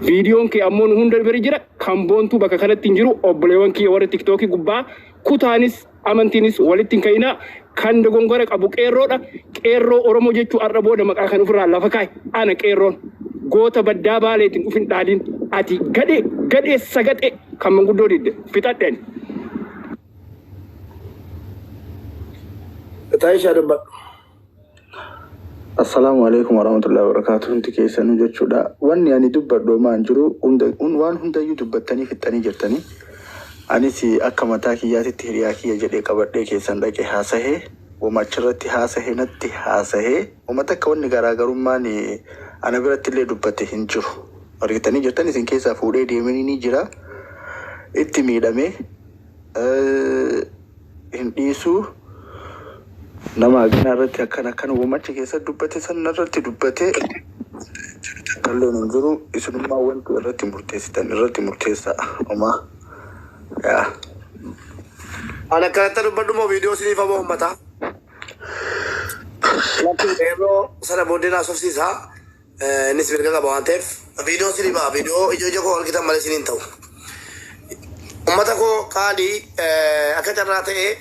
Viidiyoon kee ammoo nu hunda bira jira. Kan Boontuu bakka kanatti hin jiru. Obboleewwan kiyya warri tiktookii gubbaa kutaanis amantiinis walitti hin ka'inaa. Kan dogongora qabu qeerroodha. Qeerroo Oromoo jechuu har'a booda maqaa kan ofirraa lafa kaa'i. Ana qeerroon goota baddaa Baaleetiin uf hin dhaadin. Ati gadhee gadhee sagaxee kan manguddoo didde fixadhe ani. Taayishaa dubbadhu. Assalaamu alaikum warahmatullahi wabarakatuh hundi keessanuu jechuudha. Wanni ani dubbadhu homaa hin jiru. Hunda, hun, waan hundayyuu dubbattanii fixxanii jirtanii. Anis akka mataa kiyyaatitti hiriyaa kiyya jedhee qabadhee keessan dhaqe haasahe. Woma achirratti haasahe natti haasahe. Woma takka wanni garaagarummaan ana birattillee dubbate hin jiru. Argitanii jirtan isin keessaa fuudhee deemanii ni jira. Itti miidhame. Eh, hin dhiisu. Nama haganaa irratti akkana akkana woma achi keessatti dubbate san narratti dubbate takkalleen hin jiru. Isinummaa wanti irratti murteessitan irratti murteessaa. Homaa yaa. Ani akkanatti dubbadhu moo viidiyoo isiniif hamoo uummataa? Lakki qeerroo sana booddee naasofsiisa. Innis mirga qaba waan ta'eef. Viidiyoo isinii ba'a. Viidiyoo ija ija koo argitan malee isiniin ta'u. Uummata koo qaalii akka carraa ta'ee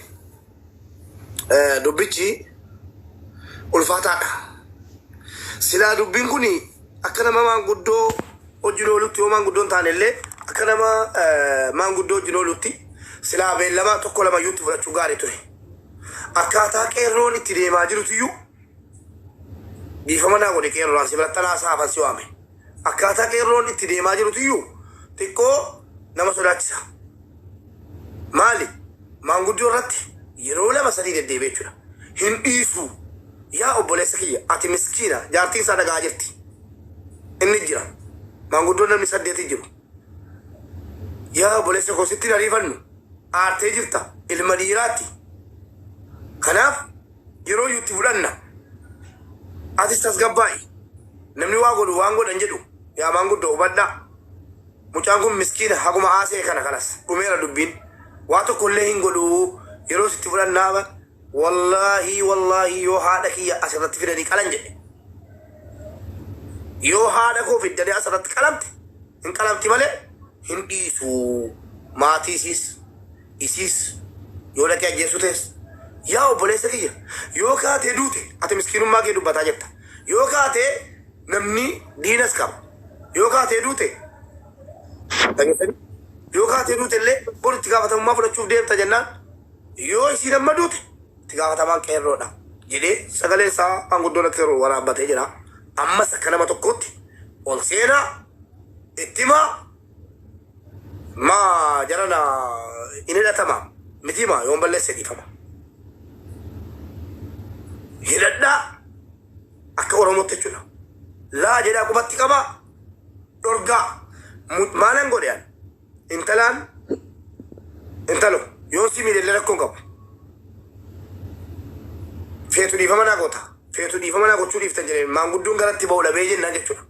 dubbichi ulfaataadha. Silaa dubbiin kun akka nama maanguddoo wajjin oolutti yoo maanguddoo hin taane illee akka nama maanguddoo wajjin oolutti silaa beellama tokko lama iyyuu itti fudhachuu gaarii ture. Akkaataa qeerroon itti deemaa jirutu iyyuu dhiifama naa godhe qeerroodhaan si biratti anaa saafan si waame. Akkaataa qeerroon itti deemaa jirutu iyyuu xiqqoo nama sodaachisa. Maali? Maanguddoo irratti yeroo lama sadii deddeebi'e jechuudha. Hin dhiisu. Yaa obboleessa kiyya ati miskiina jaartiin isaa dhaga'aa jirti. Inni jira. Maanguddoon namni saddeeti jiru. Yaa obboleessa koo sitti hin ariifannu. Aartee jirta. Ilma dhiiraatti. Kanaaf yeroo iyyuu itti fudhanna. Atis tasgabbaa'i. Namni waa godhu waan godhan jedhu. Yaa maanguddoo hubadhaa. Mucaan kun miskiina haguma haasa'e kana kalas dhumeera dubbiin waa tokko illee hin godhu yeroo sitti fudhannaa wallaahii wallaahii yoo haadha kiyya asirratti fidanii qalan jedhe yoo haadha koo fiddanii asirratti qalamte hin qalamti malee hin dhiisu maatii isiis isiis yoo dhaqee ajjeessu ta'es yaa obboleessa kiyya yoo kaatee duute ati miskiinummaa kee dubbataa jirta yoo kaatee Namni diinas qaba. Yoo kaatee duute dhageessanii yoo kaatee duute illee bor itti gaafatamummaa fudhachuuf deemta jennaan yoo isiin amma duute itti gaafatamaan qeerroodha jedhee sagalee isaa maanguddoon akka yeroo waraabbatee jira. Ammas akka nama tokkootti ol seenaa itti himaa maa jarana hin hidhatama miti himaa yoon balleesse dhiifama. Hidhadhaa Akka Oromootti jechuudha. Laa jedhaa qubatti qabaa. Dhorgaa. Maalan godhe an? Intalaan intalo yoon si miidhe illee rakkoo hin qabu. Feetu dhiifama naa goota. Feetu dhiifama naa gochuu dhiiftan jedheen maanguddoon garatti ba'u dhabee jennaan jechuudha.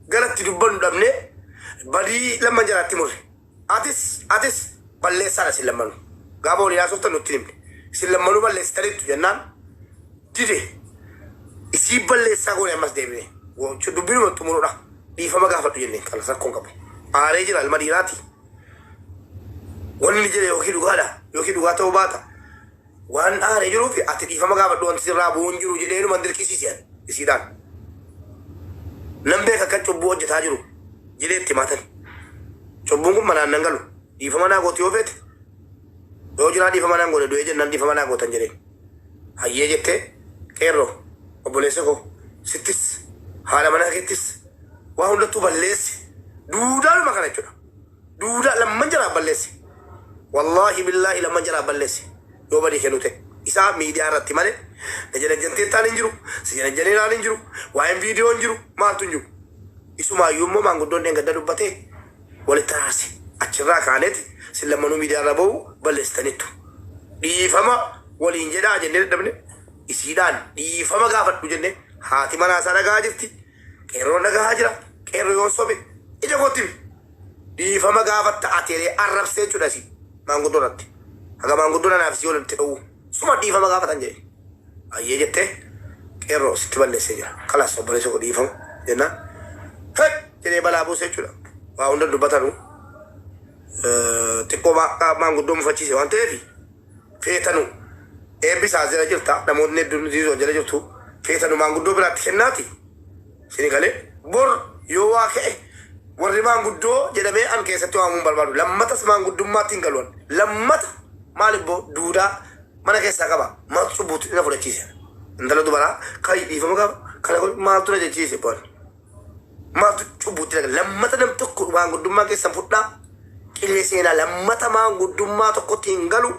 Garatti dubbannu dhabnee badii lamman jalaatti murre. Atis atis balleessaadha isin lammanuu. Gaafa waliin haasoftan nutti hin himne. Isin lammanuu balleessitaniittu jennaan dide. Isii balleessaa goone ammas deebine. Dubbinuma xumuruudha. Dhiifama gaafadhu jenneen kanas rakkoo hin qabu. Aaree jira ilma dhiiraati. Wanni inni jedhe yookiin dhugaadha yookiin dhugaa ta'uu baata. Waan aaree jiruuf ati dhiifama gaafadhu wanti sirraa bu'u hin jiru jedhee numan dirqisiise ani isiidhaan. Nan beeka akkan cubbuu hojjetaa jiru jedhee itti himaatan. Cubbuun kun manaan nan galu. Dhiifama naa gooti yoo feete yoo jiraa dhiifama naan goone du'ee jennaan dhiifama naa gootan jedheen. Hayyee jettee qeerroo obboleessa koo sittis haadha manaa keettis waa hundattuu balleessi duudaanuma kana jechuudha. Duudaa lamman jalaa balleesse. Wallaahi billaahi lamman jalaa balleesse. Yoo badii kennu ta'e. Isaa miidiyaa irratti malee na janajjantee taan hin jiru, si janajjanee naan hin jiru, waa'een viidiyoo hin jiru, maaltu hin jiru. Isumaayyuu immoo maanguddoon dheengadda dubbatee walitti araarse. Achirraa kaaneeti sin lammanuu miidiyaa irra ba'uu balleessitaniittu. Dhiifama waliin jedhaa jennee dadhabne isiidhaan dhiifama gaafadhu jennee haati manaa isaa dhagahaa jirti. Qeerroon dhagahaa jira. Qeerroo yoon sobe ija kootti himi. Dhiifama gaafatta ati jedhee arrabsee jechuudha isii maanguddoo irratti. Haga maanguddoon anaaf isii walitti dhowwu suma dhiifama gaafatan jedhe. Ayyee jettee qeerroo sitti balleessee jira. Kalaas obboleessa koo dhiifama jennaan. Hey! Jedhee balaa buuse jechuudha. Waa hunda dubbatanu xiqqoo maanguddoo mufachiise waan ta'eef feetanu eebbisaa jala jirta, namoonni hedduun ziizoo jala jirtu, feetanu maanguddoo biraatti kennaati. Sini galee bor yoo waa ka'e warri maanguddoo jedhamee an keessatti waamuun barbaadu, lammatas maanguddummaatti hin galuun lammata. Maal ibboo duudaa mana keessaa qaba, maaltu cubbuutti na fudhachiise? Intala dubaraa kan dhiifama qaba kana godhu maaltu na jechiise? Boon maaltu cubbuutti na lammata nam tokko maanguddummaa keessan fudhaa qilee seenaa, lammata maanguddummaa tokkotti hin galu,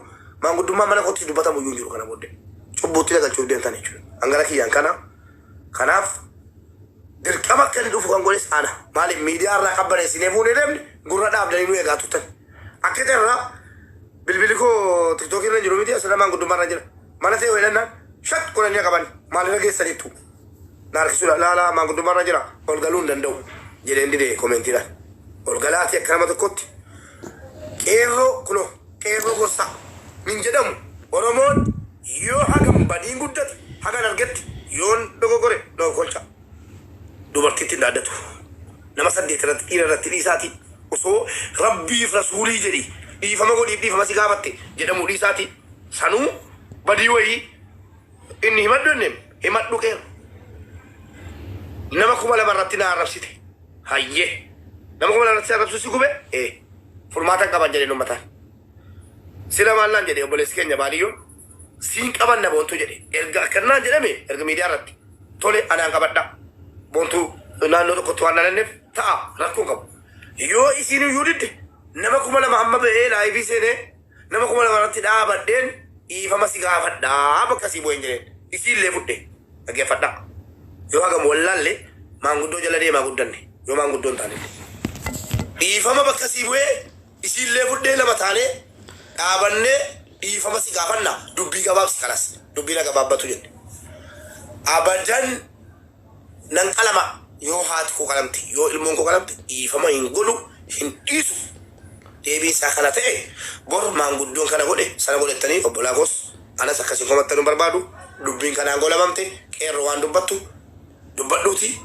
maanguddummaa mana kootti dubbatamu iyyuu hin jiru. Kana booddee cubbuutti na galchuuf deemtan jechuudha. Hangara kiyyaan kana kanaaf dirqama akka inni dhufu kan godhes ana. Maaliif miidiyaa irraa qabbaneessinee fuunee deemne? Gurra dhaabdanii nu eegaa turtan. Akka irraa bilbilli koo TikTokii irra jiru miti, asirra maanguddummaa irra jira. Mana ta'e hojjannaan shat godhanii qaban maalirra geessaniittu na harkisuudha. Laalaa, maanguddummaa irra jira, ol galuu hin danda'u jedheen dide koomentiidhaan. Ol galaatii akka nama tokkotti qeerroo kunoo qeerroo gorsaa min jedhamu. Oromoon yoo hagam badiin guddate hagan argetti yoon dogoggore dogoggolcha. Dubartiitti hin dhaaddatu. Nama 8 irratti, dhiira irratti dhiisaati, osoo rabbiif rasuulii jedhi dhiifama godhiif, dhiifama si gaafatte jedhamu dhiisaati, sanuu badii wayii inni himadhu inni himadhu. Qeerro, nama 2000 irratti na arrabsite, hayyee, nama 2000 irratti si arrabsu si gube, ee furmaata hin qaban jedheen uummataan. Sila maallaan jedhe obboleessi keenya baadiyyoo siin qaban na Boontuu jedhe. Erga akkanaan jedhame, erga miidiyaa irratti tole anaan qabadha, Boontuu naannoo tokkotti waan dhalanneef ta'a, rakkoo qabu. Yoo isiin iyyuu didde nama 2000 amma ba'ee live seenee nama 2000 irratti dhaabadheen dhiifama si gaafadhaa bakka sii bu'een jedheen isiillee fudhe. Dhaggeeffadhaa. Yoo hagam wallaalle maanguddoo jala deemaa guddanne, yoo maanguddoo hin taanellee. Dhiifama bakka sii bu'ee isiillee fudhee lama taanee dhaabannee dhiifama si gaafanna, dubbii gabaabsi kanas dubbii na gabaabbatu jenne. Abadan nan qalama, yoo haati koo qalamte, yoo ilmoon koo qalamte, dhiifama hin godhu, hin dhiisu. Deebiin isaa kana ta'e, bor maanguddoon kana godhe sana godhettanii obbolaa koos anas akkasiin komattanuu barbaadu. Dubbiin kanaan goolabamte. Qeerroo, waan dubbattu dubbadhuuti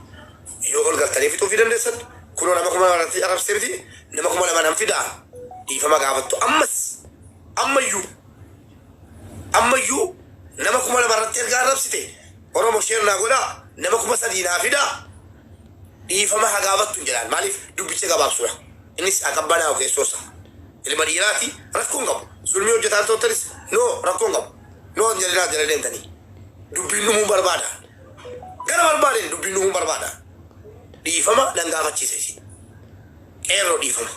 yoo ol galtanii fixuufii dandeessan. Kunoo nama 2000 irratti arrabsite miti, nama 2000 nan fidaa dhiifama gaafattu. Ammas ammayyuu ammayyuu nama 2000 irratti erga arrabsite, Oromo share naa godhaa, nama 3000 naa fidaa dhiifama haa gaafattu hin jedhaan. Maaliif? Dubbicha gabaabsuudha. Innis aqabbanaa keessoosa ilma dhiiraati, rakkoon qabu. Zulmii hojjetaan toltanis no rakkoon qabu, no hin jedhinaa jala deemtanii dubbiin dhumuun barbaada. Gara barbaadeen dubbiin dhumuun barbaada. Dhiifama nan gaafachiisa isin. Qeerroo, dhiifama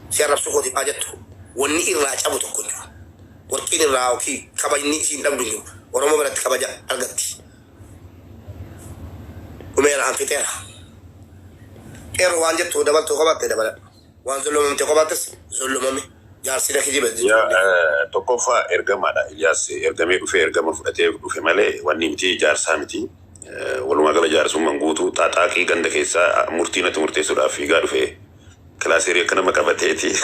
si arrabsuu kootiif haa jettu, wanni irraa cabu tokko hin jiru. Warqiin irraa yookiin kabajni isiin dhabdu hin jiru. Oromoo biratti kabaja argatti. Dhumeera, an fixeera. Qeerroo, waan jettu dabaltuu qabaatte dabaladhu, waan zollomamte qabaattes zollomame, jaarsi na kijiba. Yaa tokkoffaa ergamaadha. Ilyas ergamee dhufee ergama fudhatee dhufe malee wanni miti, jaarsaa miti. Walumaa gala jaarsummaan guutuu xaaxaaqii ganda keessaa murtii natti murteessuudhaaf fiigaa dhufe. Kilaaseerii akka nama qabateeti.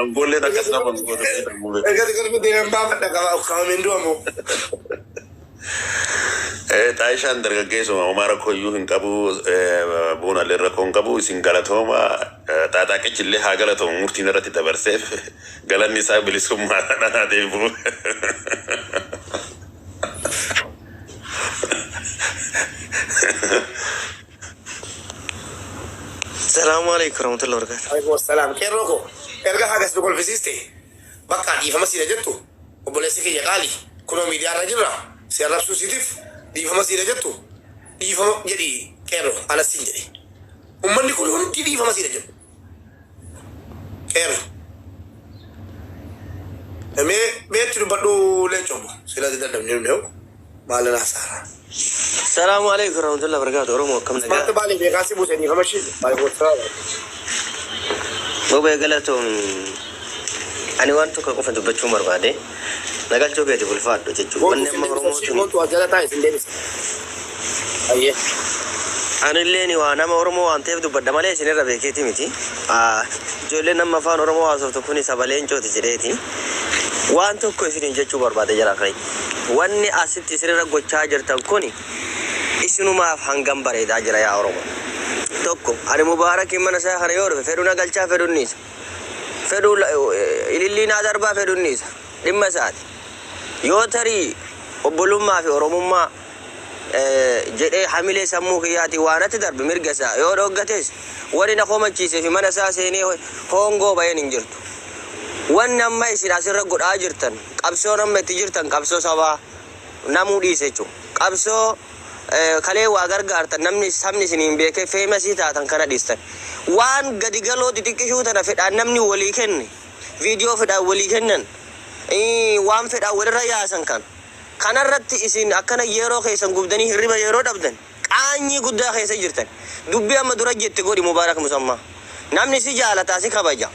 Amboolleen akkas nama hin gootu. Erga garbi deeman baafadha qaba ukkaamameen du'amu. Xaayishaan dargaggeessuma homaa rakkoo iyyuu hin qabu, buunallee rakkoo hin qabu, isin galatooma, xaaxaaqichi illee haa galatoomu murtiin irratti dabarseef, galanni isaa bilisummaadhaan haa deebi'u. Salaamu alaikum warahmatullahi wabarakatuh. Alaikum salaam. Qeerroo koo, erga hagas nu kolfisiiste bakka dhiifama siidha jettu, obboleessi kiyya qaali, kunoo miidiyaa irra jirra, si arrabsuu siitiif dhiifama siidha jettu dhiifama jedhi. Qeerroo, anas siin jedhe, ummanni kun hundi dhiifama siidha jedhu. Qeerroo, mee meetti dubbadhu. Leencoo sila dadhabne nu maal naasaara. Salaamu alaikum warahmatullahi wabarakatuh. Oromoo, akkam nagaa? Maaltu baalee beekaa si buuse dhiifama ishii? Alaikum salaam. Bobee, galatoomi. Ani waan tokko qofa dubbachuun barbaade. Nagalchuu keeti ulfaadhu jechuudha. Wanni amma Oromoo tuni. Gootu as jala taa'e sin deebisa. Ayyee. Anilleen waa nama Oromoo waan ta'eef dubbadha malee isinirra beekeeti miti. Ijoolleen amma afaan Oromoo haasoftu kuni saba leencooti jedheeti. Waan tokko isiniin jechuu barbaade jara keenya. Wanni asitti isinirra gochaa jirtan kuni isinumaaf hangam bareedaa jira yaa Oromoo. Tokko ani Mubaarakiin mana isaa kana yoo dhufe fedhuu na galchaa fedhuu niisa. Fedhuu ilillii naa darbaa fedhuu niisa. Dhimma isaati. Yoo tarii obbolummaa fi Oromummaa jedhee hamilee sammuu kiyyaatiin waa natti darbe mirga isaa yoo dhooggates wani na komachiisee fi mana isaa seenee hoongoo baheen hin jirtu. Wanni amma isin asirra godhaa jirtan qabsoon amma itti jirtan qabsoo sabaa namuu dhiise jechuudha. Qabsoo kalee waa gargaartan namni sabni isiniin beekee feemasii taatan kana dhiistan. Waan gadi galoo xixiqqishuu tana fedhaan namni walii kenne viidiyoo fedhaan walii kennan waan fedhaan walirra yaasan kan kanarratti isin akkana yeroo keessan gubdanii hirriba yeroo dhabdan qaanyii guddaa keessa jirtan. Dubbii amma dura jette godhi Mubaarak Musammaa. Namni si jaalataa si kabaja.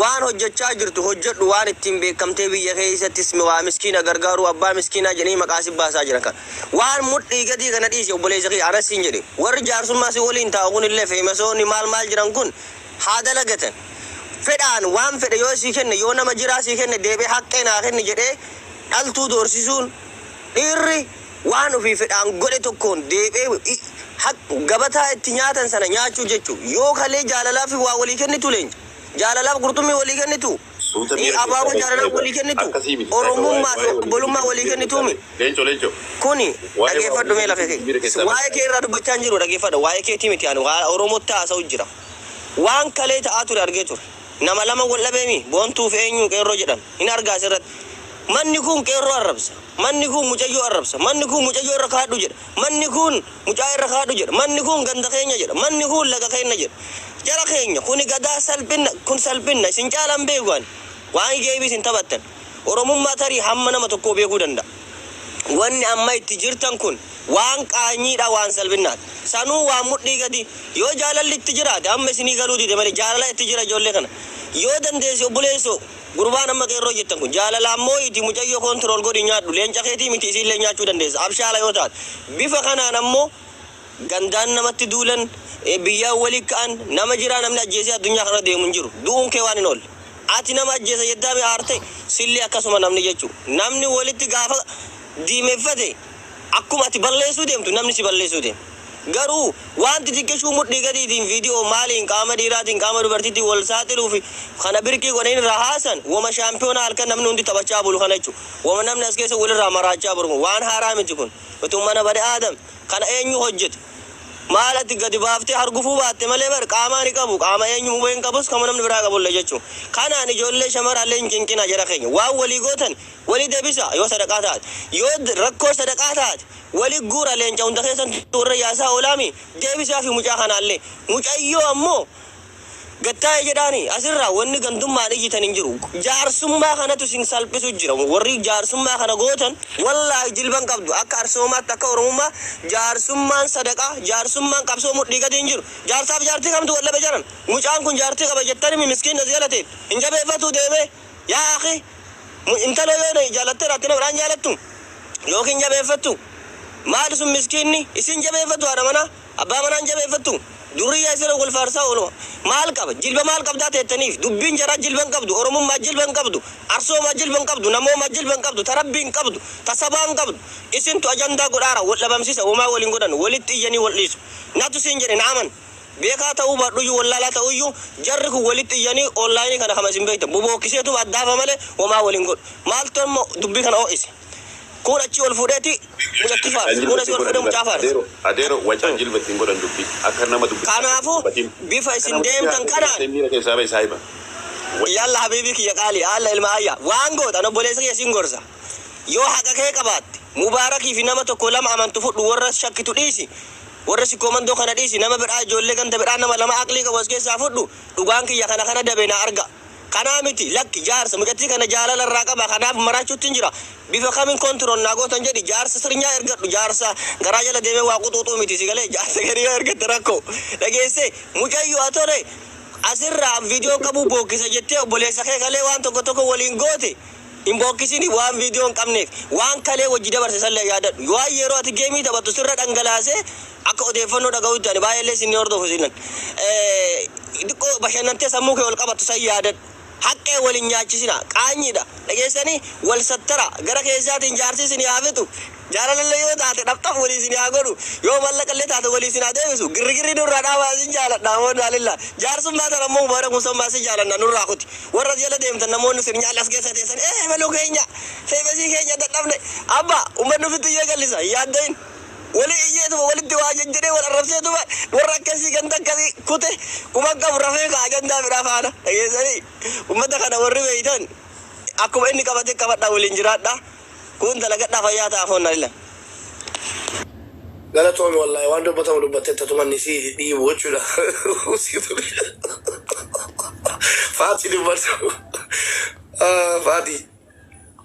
Waan hojjechaa jirtu hojjedhu waan ittiin beekamtee biyya keessattis waa miskiina gargaaruu abbaa miskiinaa jedhanii maqaa si baasaa jiran kan. Waan mudhii gadii kana dhiisi obboleessa kiyya anas siin jedhe. Warri jaarsummaa si waliin taa'u kun illee feemasoonni maal maal jiran kun haa dalagatan. Fedhaan waan fedhe yoo sii kenne yoo nama jiraa sii kenne deebi'ee haqqee naa kenni jedhee dhaltuu doorsisuun dhiirri waan ofii fedhaan godhe tokkoon deebi'ee gabataa itti nyaatan sana nyaachuu jechuudha. Yoo kalee jaalalaa fi waa walii kennitu leenca. Jaalalaaf qurxummii walii kennitu. Suuta miira Abaaboo keessaa jaalalaa bahi. walii kennitu. Akkasii miti. Oromummaa fi Waa'ee walii obbolummaa walii kennituumi. Leenco leenco. Kuni Waa'ee dhageeffadhu mee lafee miira kee. keessaa Waa'ee kee irraa dubbachaa hin jiru dhageeffadhu. Waa'ee keetii miti ani waa Oromootti haasa'u jira. Waan kalee ta'aa ture argee ture. Nama lama wal dhabeemi boontuuf eenyu qeerroo jedhan hin argaa asirratti. Manni kun qeerroo arrabsa. Manni kun mucayyoo arrabsa. Manni kun mucayyoo irra kaadhu jedha. Manni kun mucaa irra kaadhu jedha. Manni kun ganda keenya jedha. Manni kun laga keenya jedha. Jara keenya kuni gadaa salphinna kun salphinna isin caalaan beeku ani. Waan geebii isin taphattan. Oromummaa tarii hamma nama tokkoo beekuu danda'a. Wanni amma itti jirtan kun waan qaanyiidha waan salphinnaati. Sanuu waan mudhii gadi yoo jaalalli itti jiraate amma isinii galuu dide malee jaalala itti jira ijoollee kana. Yoo dandeesse obboleessoo gurbaan amma qeerroo jettan kun jaalala ammoo iti mucayyoo koontirool godhi nyaadhu leenca keetii miti isiillee nyaachuu dandeessa abshaala yoo taate. Bifa kanaan ammoo gandaan namatti duulan biyyaan walii ka'an nama jiraa namni ajjeesee addunyaa kana deemu hin jiru. Du'uun kee waan hin oolle. Ati nama ajjeesa jeddaame aarte sillee akkasuma namni jechuudha. Namni walitti gaafa diimeffate akkuma ati balleessuu deemtu namni si balleessuu deema. Garuu wanti xiqqishuu mudhii gadiitiin viidiyoo maaliin qaama dhiiraatiin qaama dubartiitiin wal saaxiluu fi kana birqii godhanii irraa haasan wama shaampiyoonaa halkan namni hundi taphachaa bulu kana jechuudha. Wama namni as keessa walirraa maraachaa bulu waan haaraa miti kun. Utuu mana bade aadam kana eenyu hojjete? Maal ati gadi baaftee hargufuu baatte malee bar qaamaa ni qabu qaama eenyu mubee hin qabus kama namni biraa qabullee jechuudha. Kanaan ijoollee shamarrallee hin cinqina jara keenya waan walii gootan walii deebisa yoo sadaqaa taate yoo rakkoo sadaqaa taate walii guura leenca hunda keessan warra yaasaa oolaami deebisaa fi mucaa kanaallee mucayyoo ammoo gattaa'e jedhaani asirraa wanni gandummaan iyyitan hin jiru. Jaarsummaa kanatu isin salphisu jira. Warri jaarsummaa kana gootan wallaahi jilban qabdu akka arsoomaatti akka oromummaa jaarsummaan sadaqaa jaarsummaan qabsoo mudhii gadi hin jiru. Jaarsaaf jaartii kamtu wal dhabe jaran mucaan kun jaartii qaba jettani miskiin as galate hin jabeeffatu deeme yaa akhi intala yoo jaalatte raatti nama biraan jaalattu yookiin jabeeffattu maali sun miskiinni isin jabeeffattu haadha manaa abbaa manaan jabeeffattu durriyaa isirra wal faarsaa ooluma maal qaba jilba maal qabdaa teettaniif dubbiin jaraa jilban qabdu oromummaa jilban qabdu arsoomaa jilban qabdu namoomaa jilban qabdu tarabbiin qabdu tasabaan qabdu isintu ajandaa godhaara wal dhabamsiisa homaa waliin godhan walitti iyyanii wal dhiisu natu siin jedhe naaman beekaa ta'uu baadhuyyuu wallaalaa ta'uyyuu jarri kun walitti iyyanii onlaayinii kana kama isin beektan bobookiseetuma addaafa malee homaa waliin godhu maaltu ammoo dubbii kana ho'ise kun achi ol fuudheeti mucatti faarsa kun asii ol fuudhee mucaa faarsa. Adeero wacaan jilbattiin godhan dubbii akka nama dubbii. Kanaafuu bifa isin deemtan kanaan miira keessaa bahi saahiba. Yalla habiibii kiyya qaali haala ilma ayya waan gootan obboleessa kiyya siin gorsa yoo haqa kee qabaatte mubaarakii fi nama tokko lama amantu fudhu warra shakkitu dhiisi warra sikkoomandoo kana dhiisi nama biraa ijoollee ganda biraa nama lama aqlii qabu as keessaa fudhu dhugaan kiyya kana kana dabe na arga. Kanaa miti lakki jaarsa mucattii kana jaalala irraa qaba kanaaf maraachuutti hin jira bifa kamiin koontiroon naa gootan jedhi jaarsa sirnyaa ergadhu jaarsa garaa jala deemee waa quxuuxuu miti si galee jaarsa garii yoo ergatte rakkoo dhageesse mucayyoo haa tole asirraa viidiyoo qabu bookkisa jettee obboleessa kee kalee waan tokko tokko waliin goote hin bookkisini waan viidiyoo hin qabneef waan kalee wajji dabarse sallee yaadadhu waan yeroo ati geemii taphattu sirra dhangalaasee akka odeeffannoo dhaga'utti ani baay'eellee isin hordofu sinan xiqqoo bashannantee sammuu kee ol qabattu san yaadadhu. Haqqee wal hin nyaachisina. Qaanyiidha. Dhageessanii wal sattara. Gara keessaatiin jaarsi isin haa fixu. Jaalalallee yoo taate dhabxaf walii isin haa godhu. Yoo mallaqallee taate walii isin haa deebisu. Girrigirri nurraa dhaabaa isin jaaladha. Namoonni alilla. Jaarsummaa tana immoo Mubaarak Musammaa isin jaalanna nurraa kuti. Warra jala deemtan namoonni isin nyaanni as keessa teessan. Ee baluu keenya. Feebesii keenya dadhabne. Abba uummanni ofitti iyyee gallisa. Hin yaaddayin. Wali iyyeetuma walitti waa jejjedhee wal arrabseetuma warra akkasii ganda akkasii kute quban qabu rafee ka'a gandaa fidhaa faana dhageessanii ummata kana warri beeytan akkuma inni qabate qabadha waliin jiraadha kun dalagadhaa fayyaa ta'a foon nalila. Galatoomi wallahi waan dubbatamu dubbattetta tumanni si dhiibu jechuudha. Faati dubbatu. Faati.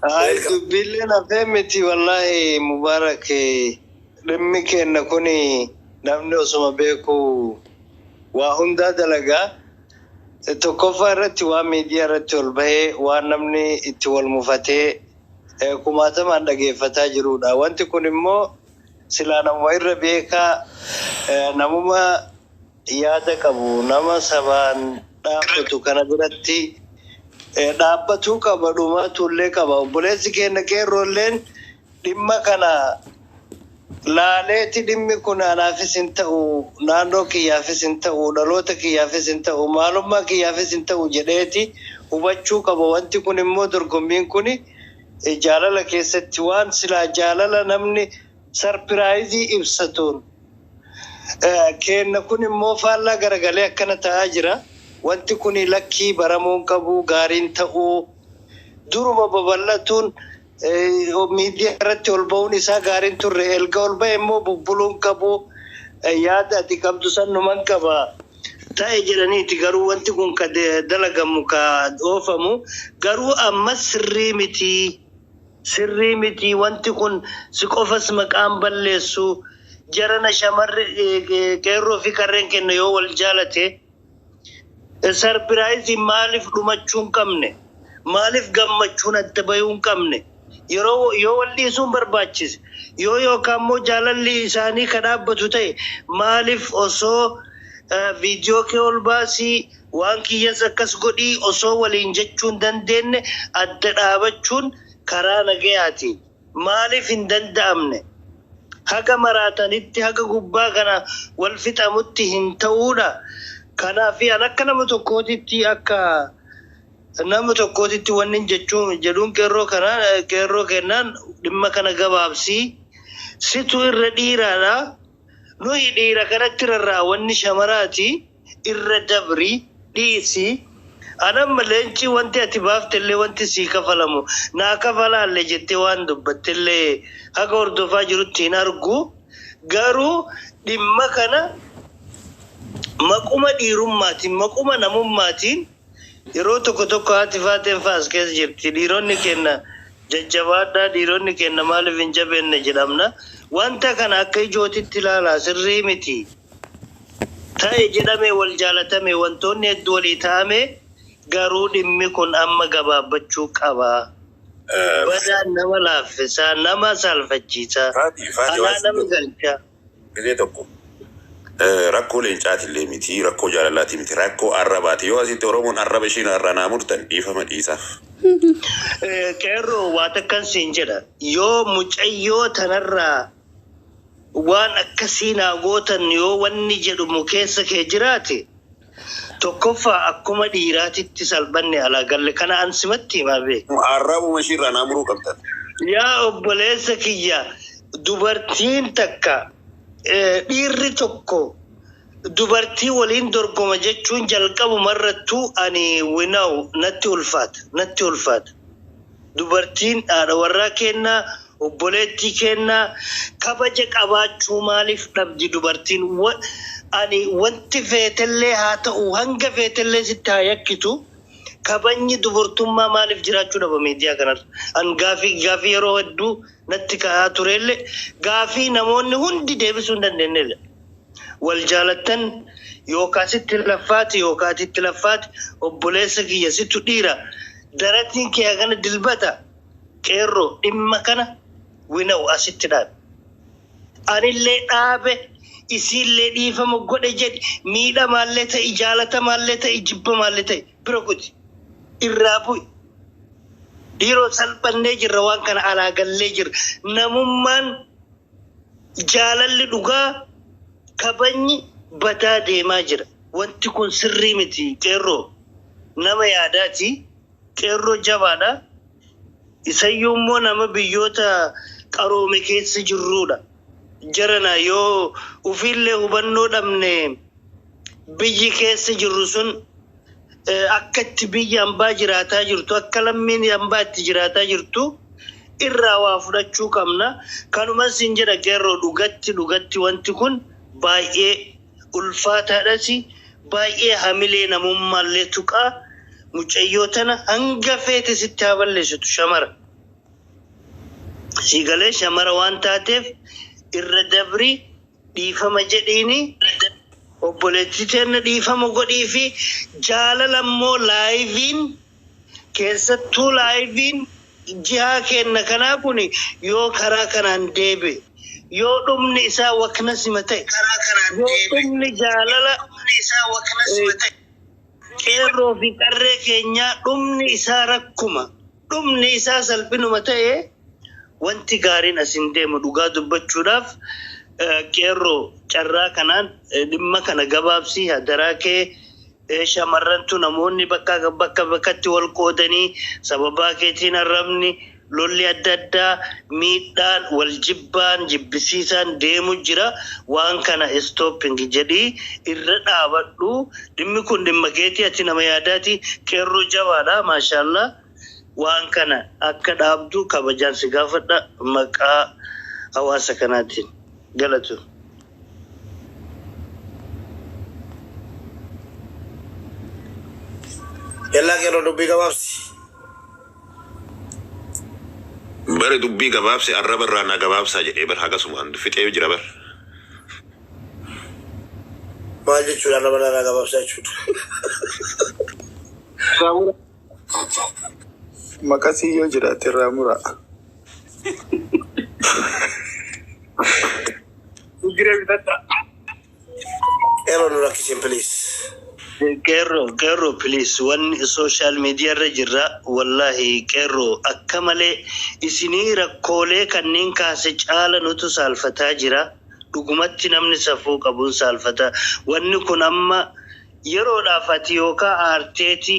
Ay, Welcome. dubbiillee hafee miti wallahi Mubarak, dhimmi kenna kuni namni osuma beeku waa hundaa dalagaa. Tokkoffaa irratti waan miidiyaa irratti ol bahee waan namni itti wal mufatee kumaatamaan dhageeffataa jirudha. Wanti kun immoo silaa namuma irra beekaa, namuma yaada qabu, nama sabaan dhaabbatu kana biratti dhaabbatuu qaba, dhumatullee qaba. Obboleessi keenya qeerroolleen dhimma kana laaleeti dhimmi kun anaafis hin ta'u, naannoo kiyyaafis hin ta'u, dhaloota kiyyaafis hin ta'u, maalummaa kiyyaafis hin ta'u jedheeti hubachuu qaba. Wanti kun immoo dorgommiin kun jaalala keessatti waan silaa jaalala namni surprise ibsatuun kenna kun immoo faallaa garagalee akkana ta'aa jira. Wanti kun lakkii baramuun qabu, gaariin ta'uu duruma babal'atuun miidiyaa irratti ol ba'uun isaa gaariin turre. Erga ol ba'e immoo bubbuluun qabu, yaada ati qabdu san numan qaba ta'e jedhaniiti. Garuu wanti kun ka dalagamu ka oofamu garuu ammas sirrii miti. Sirrii miti wanti kun si qofas maqaan balleessu jarana shamarri qeerroo fi qarreen kenna yoo wal jaalate surprise maaliif dhumachuu hin qabne? Maaliif gammachuun adda bayuu hin qabne? Yeroo yoo wal dhiisuun barbaachise yoo yookaan immoo jaalalli isaanii ka dhaabbatu ta'e maaliif osoo viidiyoo kee ol baasii waan kiyyas akkas godhii osoo waliin jechuu hin dandeenye adda dhaabachuun karaa nagayaati. Maaliif hin danda'amne? Haga maraatanitti haga gubbaa kana wal fixamutti hin ta'uudha. Kanaaf an akka nama tokkootitti wanni jechuun jedhuun qeerroo kana qeerroo kennaan dhimma kana gabaabsii situ irra dhiiraadha. Nuyi dhiira kanatti rarra'a wanni shamaraati irra dabri dhiisi. Anamma leenci wanti ati baaftellee wanti sii kafalamu naa kafalaallee jettee waan dubbattellee haga hordofaa jirutti hin argu. Garuu dhimma kana maquma dhiirummaatiin maquma namummaatiin yeroo tokko tokko haati faateen faas keessa jirti. Dhiironni kenna jajjabaadhaa, dhiironni kenna maaliif hin jabeenne jedhamna. Wanta kana akka ijootitti ilaalaa sirrii miti. Ta'e jedhame wal jaalatame wantoonni hedduu walii ta'ame garuu dhimmi kun amma gabaabbachuu qaba. Badaan nama laaffisaa, nama saalfachiisaa, Faati alaa nama galchaa. Gisee tokko rakkoo leencaatillee miti, rakkoo jaalalaati miti, rakkoo arrabaati. Yoo asitti Oromoon arraba ishiin arranaa murtan dhiifama dhiisaaf. Qeerroo waa takkan siin jedha. Yoo mucayyoo tanarraa waan akkasii naa gootan yoo wanni jedhumu keessa kee jiraate tokkoffaa akkuma dhiiraatitti salphanne alaa galle kana an simatti himaa beeku. Arrabuma ishiirraa naa muruu qabdan. Yaa obboleessa kiyya dubartiin takka dhiirri tokko dubartii waliin dorgoma jechuun jalqabumarrattuu ani winaa'u natti ulfaata natti ulfaata. Dubartiin haadha warraa kennaa obboleettii kennaa kabaja qabaachuu maaliif dhabdi dubartiin? Ani wanti feetellee haa ta'u hanga feetellee sitti haa yakkitu kabajni dubartummaa maaliif jiraachuu dhaba miidiyaa kanarra? An gaafii yeroo hedduu natti ka'aa turellee gaafii namoonni hundi deebisuu hin dandeenyedha. Wal jaalattan yookaan sitti laffaati yookaan sitti laffaati obboleessa kiyya situ dhiira daratiin kee kana dilbata qeerroo dhimma kana wina'u asitti dhaabe. Anillee dhaabe isiillee dhiifama godhe jedhi miidhamaallee ta'i jaalatamaallee ta'i jibbamaallee ta'i bira kuti. Irraa bu'i. Dhiiroo salphannee jirra waan kana alaa gallee jirra. Namummaan jaalalli dhugaa kabajni badaa deemaa jira. Wanti kun sirrii miti qeerroo. Nama yaadaati. Qeerroo jabaadha. Isayyuu immoo nama biyyoota qaroome keessa jirrudha. Jarana yoo ofiillee hubannoo dhabne biyyi keessa jirru sun akka itti biyya hambaa jiraataa jirtu akka lammiin hambaa itti jiraataa jirtu irraa waa fudhachuu qabna. Kanumas sin jedha qeerroo dhugatti dhugatti wanti kun baay'ee ulfaataadhas baay'ee hamilee namummaallee tuqaa mucayyoo tana hanga feete sitti haa balleessitu shamara. Siigalee shamara waan taateef irra dabri dhiifama jedhiini obboleettii teenna dhiifama godhii fi jaalala immoo liveiin keessattuu liveiin jihaa kenna kanaa kun yoo karaa kanaan deebi'e yoo dhumni isaa wakna sima ta'e yoo dhumni jaalala qeerroo fi qarree keenyaa dhumni isaa rakkuma dhumni isaa salphinuma ta'e wanti gaariin asin deemu dhugaa dubbachuudhaaf qeerroo carraa kanaan dhimma kana gabaabsii hadaraa kee shamarrantu namoonni bakka bakka bakkatti wal qoodanii sababaa keetiin arrabni lolli adda addaa miidhaan wal jibbaan jibbisiisaan deemu jira waan kana stopping jedhii irra dhaabadhu dhimmi kun dhimma keetii ati nama yaadaati qeerroo jabaadha maashaallah waan kana akka dhaabdu kabajaan si gaafadha maqaa hawaasa kanaatiin galatu. Yallaa qeerroo dubbii gabaabsi. Bari dubbii gabaabse arraba irraa na gabaabsaa jedhee bar hagasumaan fixee jira bar. Maal jechuudha arraba irraa gabaabsaa jechuudha? Maqasii yoo jiraate irraa muraa. Giree bitadha. Qeerroo nu rakkisin please. Qeerroo qeerroo please wanni social media irra jirra wallahi qeerroo akka malee isinii rakkoolee kanneen kaase caala nutu saalfataa jira dhugumatti namni safuu qabuun saalfata wanni kun amma yeroodhaaf ati yookaan aarteeti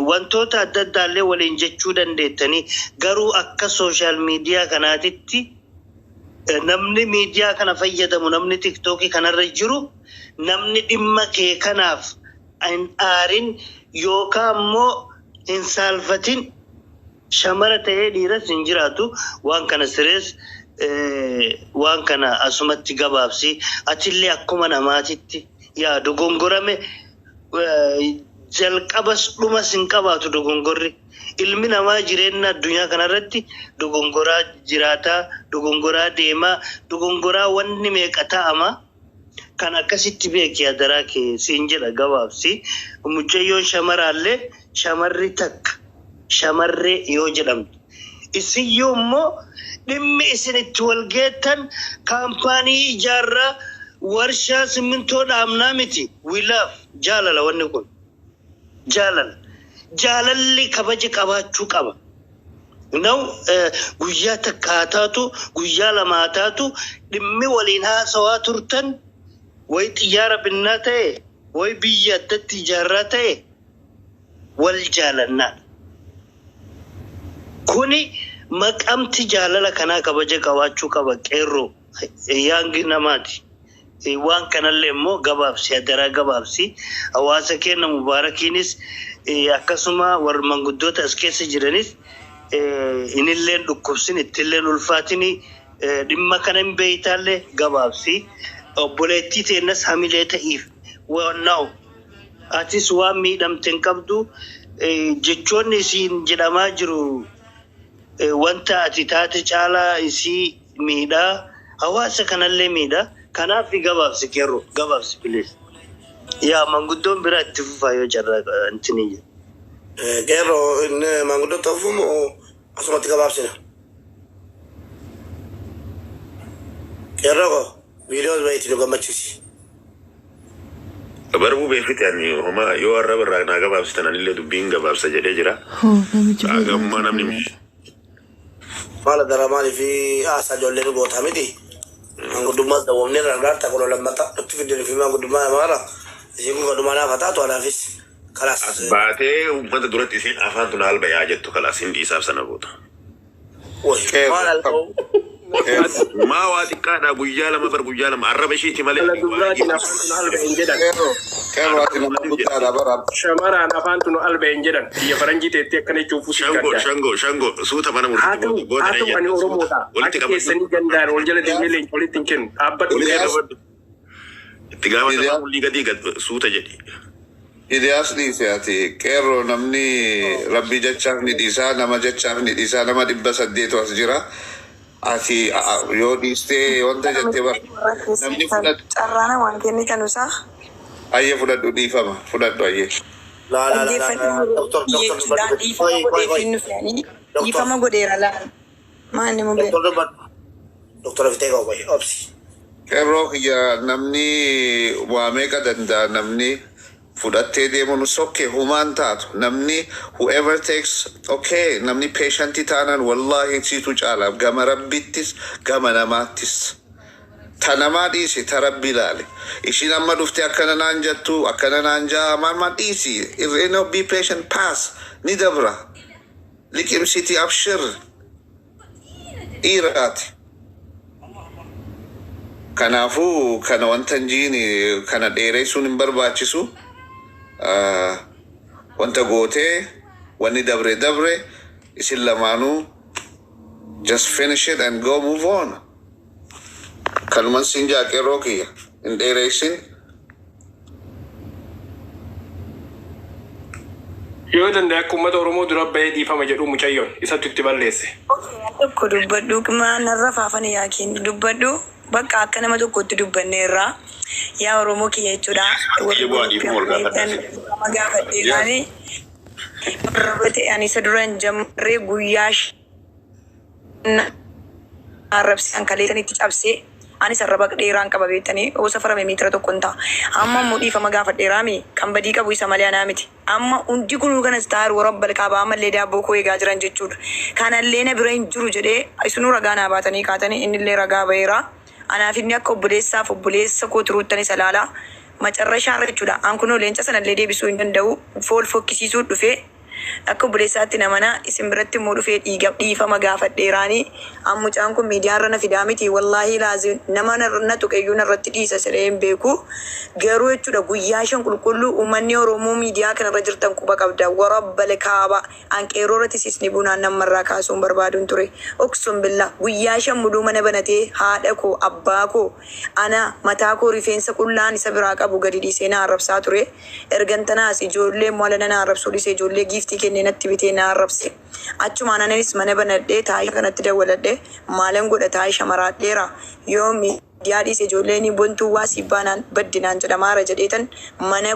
wantoota adda addaallee waliin jechuu dandeettanii garuu akka social media kanaatitti namni miidiyaa kana fayyadamu namni TikTokii kanarra jiru namni dhimma kee kanaaf hin aarin yookaan immoo hin saalfatin shamara ta'ee dhiiras hin jiraatu waan kana sirees waan kana asumatti gabaabsi atillee akkuma namaatitti yaa dogongorame jalqabas dhumas hin qabaatu dogongorri. Ilmi namaa jireenya addunyaa kanarratti dogongoraa jiraataa, dogongoraa deemaa, dogongoraa wanni meeqa ta'ama. Kan akkasitti beeki adaraa kee siin jedha gabaabsi. Mucayyoon shamaraallee shamarri takka shamarree yoo jedhamtu. Isiyyuu immoo dhimmi isin itti wal geettan kaampaanii ijaarraa warshaa simmintoo dhaabnaa miti. We love jaalala wanni kun. Jaalala. Jaalalli kabaja qabaachuu qaba. Now guyyaa takka haa taatu guyyaa lama haa taatu dhimmi waliin haasawaa turtan wayi xiyyaara binnaa ta'e wayi biyya addatti ijaarraa ta'e wal jaalannaadha. Kuni maqamti jaalala kanaa kabaja qabaachuu qaba qeerroo yaangi namaati. Waan kanallee immoo gabaabsi adaraa gabaabsi hawaasa keenya mubaarakiinis akkasuma warra manguddoota as keessa jiranis inilleen dhukkubsin ittilleen ulfaatini dhimma kana hin beeytaallee gabaabsi obboleettii teennas hamilee ta'iif waannaa'u atis waan miidhamte hin qabdu jechoonni isiin jedhamaa jiru wanta ati taate caalaa isii miidhaa hawaasa kanallee miidhaa kanaaf gabaabsi qeerroo gabaabsi please yaa manguddoon biraa itti fufaa yoo carraa intini jedhu. Qeerroo inni maanguddoo ta'uuf moo asumatti gabaabsina? Qeerroo koo viidiyoo baay'eetti nu gammachiisi. Barbuu beekite ani homaa yoo arraba irraa naa gabaabsitan anillee dubbiin gabaabsa jedhee jira. Hoo, namichi Hagammaa namni Maala dara maalii fi haasaa ijoolleen goota miti. Manguddummaas dawwamnee irraa gaarta kun lammata nutti fidanii fi manguddummaa namaarra. Isheen kun kadhumaa naaf haa taatu anaafis. Kalaas. As baatee uummata duratti isiin afaan tun haal bayaa jettu kalaas hin dhiisaaf sana booda. Wayi maal alqa'u. Qeerroo. Maa waa xiqqaadha guyyaa lama bar guyyaa lama arraba ishiiti malee. Dhala duraatiin afaan tun alba hin jedhan. Qeerroo. Qeerroo ati nama guddaadha bara. Shamaraan afaan tun alba hin jedhan. Biyya faranjii teettee akkana jechuuf si Shangoo gaddaa. shangoo shangoo suuta mana Haa murtii ta'u booda booda haa ta'u ani suuta Oromoodha. walitti Akka qabadhu. keessanii gandaan wal jala deemee leenca walitti hin kennu. Dhaabbadhu. Walitti Iliyaas qabadhu. Itti gaafatamaa Iliyaas mul'ii gadii gad suuta jedhi. Iliyaas dhiise ati qeerroo namni rabbi jechaaf ni dhiisaa nama jechaaf ni dhiisaa nama 800 as jira. Ati yoo dhiistee wanta jettee bar Warra namni keessan fudhatu carraa namaan kennitan isaa ayyee fudhadhu dhiifama fudhadhu ayyee. Laa laa laa laa dhaggeeffadhu Doktor doktor jechuudhaan dubbadhu. dhiifama Qoyi qoyi godheef qoyi. hin dhufanii Doktor dhiifama godheera laal maal ni mubee. doktor dubbadhu. Doktor ofittee qabu qoyi obsi. Qeerroo kiyya namni waa meeqa danda'a namni fudhattee deemuun sokke humaan taatu namni whoever takes okay namni patientii taanaan wallahi siitu caala gama rabbittis gama namaattis. Ta namaa dhiisi ta rabbi ilaale. Ishiin amma dhufte akkana naan jettu akkana naan jaa maal maal dhiisi. You be patient pass ni dabra. Liqimsiti abshir dhiiraati. Kanaafuu kana wanta hin jiini kana dheeressuun hin barbaachisu. Wanta gootee wanni dabre dabre isin lamaanuu just finish it and go move on. Kanuman siin jaa qeerroo kiyya hin dheeressin. Yoo danda'e akka uummata Oromoo dura bahee dhiifama jedhu mucayyoon isatti itti balleesse. Tokko dubbadhu narra faafani yaakiin dubbadhu bakka akka nama tokkotti dubbanneerra yaa Oromoo kiyya jechuudha. Warri Kiyya bu'aa dhiifama ol gaafadhaa. dhiifama gaafadheeraani warra ta'e ani isa dura hin jammarree guyyaa arrabsaan kaleessanitti cabsee anis arraba dheeraan qaba beektanii oo safarame meetira tokko hin ta'a. Amma immoo dhiifama gaafadheeraami kan badii qabu isa malee anaa miti. Amma hundi kunuu kanas ta'aa warra balqaabaa ammallee daabboo koo eegaa jiran jechuudha. Kanallee na bira hin jiru jedhee isinuu ragaa naa baatanii kaatanii innillee ragaa baheera. Anaaf inni akka obboleessaaf obboleessa koo turuuttan isa laala. Macarrashaarra jechuudha. An kunoo leenca sanallee deebisuu hin danda'u. Fool fokkisiisuu dhufee akka obboleessaatti namana isin biratti immoo dhufee dhiiga dhiifama gaafadheeraanii mucaan kun miidiyaarra na fidaa miti wallaahi laazim nama na tuqeyyuu narratti dhiisa jedhee hin beeku garuu jechuudha guyyaa 5 qulqulluu uummanni Oromoo miidiyaa kanarra jirtan quba qabda warabbale kaaba an qeerroo irratti sisni bunaan namarraa kaasuun barbaaduun ture oksum billa guyyaa 5 muduu mana banatee haadha koo abbaa koo ana mataa koo rifeensa qullaan isa biraa qabu gadi dhiisee na arrabsaa ture ergantanaas ijoollee mola na arrabsuu dhiisee ijoollee giiftii kennee natti bitee na arrabse achumaan anis mana banadhee taa'ee kanatti dawwaladhee maalan godha taa'ee shamaraadheera yoo miidiyaa dhiise ijoolleen bontuu waa siif baanaan baddinaan jedhamaara jedheetan mana